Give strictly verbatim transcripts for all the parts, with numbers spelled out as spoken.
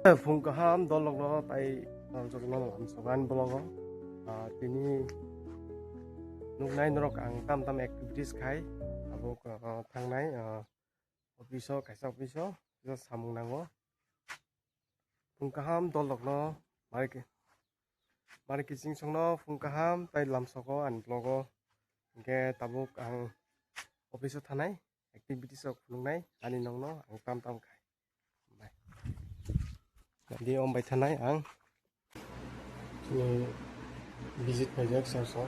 Phung kaham dolokno tai norokno lamsogo ani vlogo. Ah, tini nuknai norok ang tam tam activities khai abo, ah, thangnai, ah, office o, kaisa office o, kaisa samung nango. Phung kaham dolokno mari ki-, mari kiching songno phung kaham tai lamsogo ani vlogo. Hingke tabuk ang office o thanai activities rok phunuknai ani nongno ang tam tam khai. Bai. Nadi om bai thanai ang. Chini visit paijak sir so.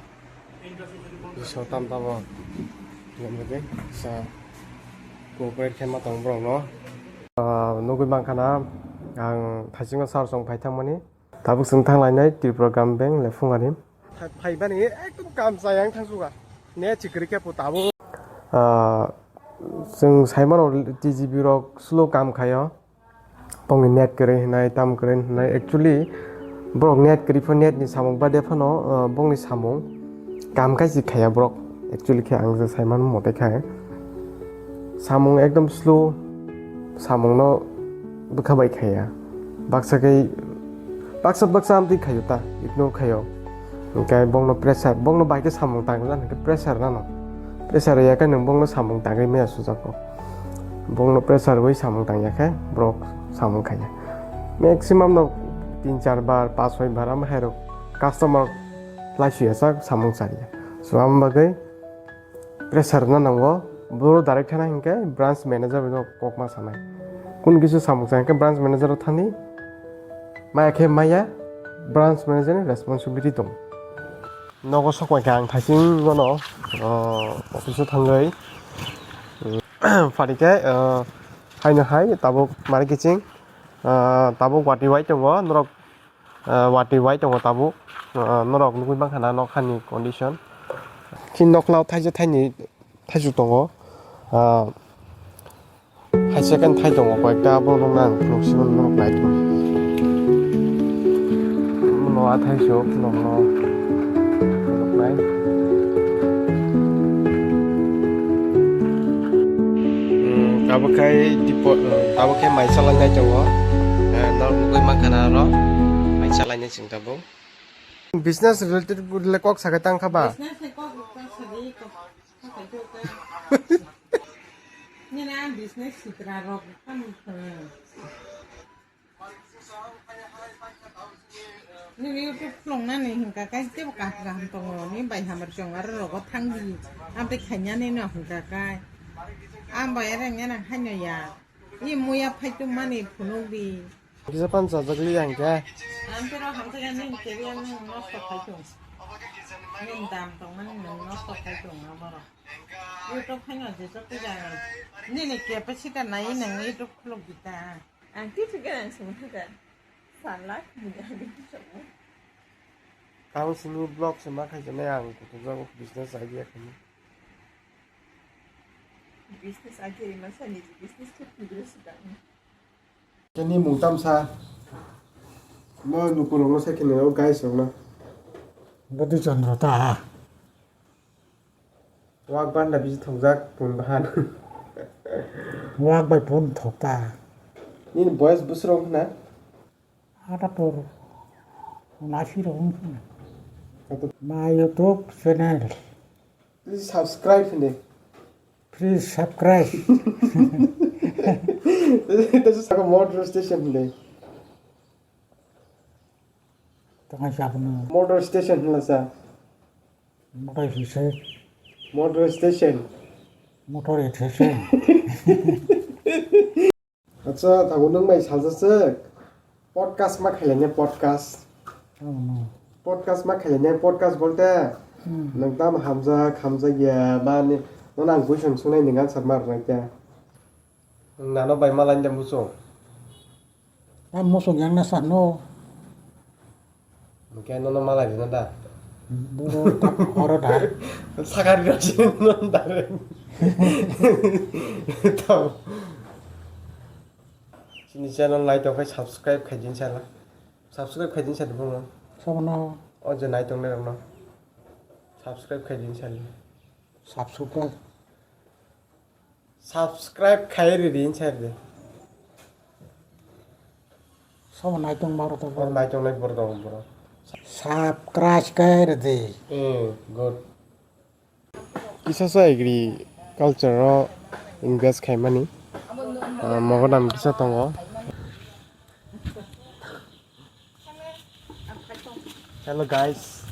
Sir tam tamo. Yang lagi sa cooperate khe ma tong borok no. Ah, nugui mankha na ang thaisingo sir song phai thangmani. Tabuk chwng thanglainai Tripura Gram Bank le phungarim. Phaibani ekdom kam chayang thangsuka. Ne chikri khe po tabuk. Ah, chwng saimano T G B rok slow kam khaio. Bongni net kwrwi hwnai, tam kwrwi hwnai. Actually, borok net kwrwi pho, net ni samung bade phano, ah, bongni samung kam khai si khaiya borok. Actually khe ang je saimano mote khai. Samung ekdom slow, samungno bwkha bai khaiya. Baksa khe, baksa, baksa amtwi khaio ta, ignore khaio. Hingkhe bongno pressure, bongno bai khe samung tangna hingkhe pressure nano. Pressure ya khe nwng bongno samung tangwi maya sujago. Bongno pressure wi samung tangya khe borok samung khaiya. Maximum no tin char bar, pas soi bar ama hairok customer lai suya sak samung chariya. So, am bagwi pressure rwna nango, boro direct thana hinkhe branch manager bai no kok ma sanai. Kun kisa samung sa hinkhe branch manager o thani, maya khe maya, branch manager ni responsibility tong. Nogo sok mankha ang thaising nono, ah, office o thangwi, phaikhe, ah, haino hai tabuk mari kiching, ah, tabuk watwi wai tongo norok. Ah, watwi wai tongo tabuk. Ah, norok nugui mankha na nokha ni condition. Chini nokla o thaisa thaini thaisu tongo. Ah, hai second thai tongo koyekta, abo nokna ang phunuk simo norok nai tongo. Omo no a thaisu nokno phunuknai. Hmm, tabuk khai tipo, hmm, tabuk khai mai chalai nai tongo. Eh, norok nugui mankha na aro mai chalai nai. Chwng tabuk business related le kok sakai tang kha ba? Business ni kok kok sadi kok kok kok. Nini ang business sitra rok tam. Nini YouTube khulung nani hingka kai tebo kaham kaham tongo ni bai hamar chong aro rogo thang di. Amte khanya ni no hingka kai. Ang bai areng nang haino ya. I muya phaitum mani phunuk di. Kisa pan chajak li yang khe. Ang toro hamsa ya nini career nung nosto khai tong. Nini dam tong mani nung nosto khai tong amoro. YouTube phaino je chokti jang. Nini capacity nai nung YouTube khuluk di ta. Ang ti thik ang sung thik ang. Salak bini agi ti chokmo. Tamo sini vlog se ma khai jane ang kutung jago business idea khai. Business idea ri masa ni business khe progress da. Keni mung tamsa. Mo nukurokno sai kheno o guys rokno. Bodhi Chandra ta. Wak banda bisi thokjak pun bahan. Wak bai pun thokta. Nini boyes busrok hwna? Ada por. Nasi rok hwna. My YouTube channel. Please subscribe hindi. Please subscribe. This is like a motor station hindi. Tengah siapa nih? Motor station hindi sa. Motor station. Motor station. Motor station. Acha, thago nwng bai sajaswk. Podcast ma khailainya podcast. Oh, no. Podcast ma khailainya podcast bolte. Hmm. Nwng tam hamjak, hamjak ya, ba ni, nono ang question sungnai nwng answer ma rwnai kya. Nwng nano bai ma lain da muchung. Tam muchung yang na sa no. Hwnkhe nono malai rwna da? Boro ta-, oro da. Sakari rok se nono da re. Tamo. Chini channel nai tongkhe subscribe khaidi sala. Subscribe khaidi sala bumung. Sobono. O je nai tongnai rokno. Subscribe khaidi sala. Subscribe. Subscribe khai ridi, inside de. Sobo naitung maro to. Oh, naitung nai boro tongo boro. Subscribe khe rwdi. Hmm, good. Kisa sa agriculture o invest khaimani, ah, mogodam kisa tongo. Hello guys.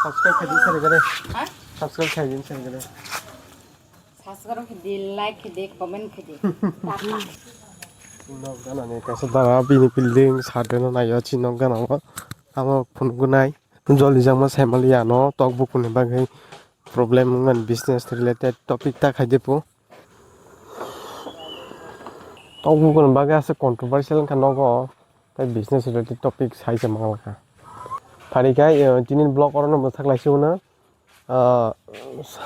Subscribe khaidi sari gare. Ha? Subscribe khaidi sari gare. Subscribe khaidi, like khaidi, comment khaidi. Nok gana ni kaisa dara bini building sade no nayo chi nok gana o. Amo phunuk gunai. Joldi jangma saimaliya no tok bukuni bagwi problem wngmani business related topic ta khaidi pu. Tok bukuni bagwi ase controversial wngkha nogo, tei business related topic sai se manglakha. Phari khe, eh, tini vlog oro no mwthak lai se uno, ah,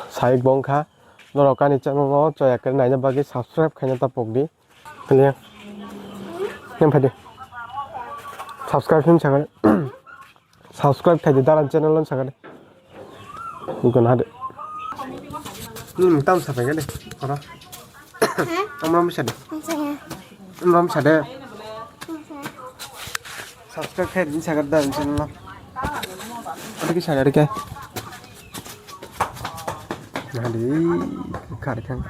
sai bongkha. Norok ani channel no choya khe naina bagwi subscribe khaina ta pokdi. Kaliya. Yang phai de. Subscribe hin sakha. Subscribe khai de, dalan channel no sakha de. Ikon hade. Ni tam sa phai de. Ora. Amram sa de. Amram sa de. Subscribe khai din sakha dalan channel no. Ada ki sakha de kai. Hade. Khar khang.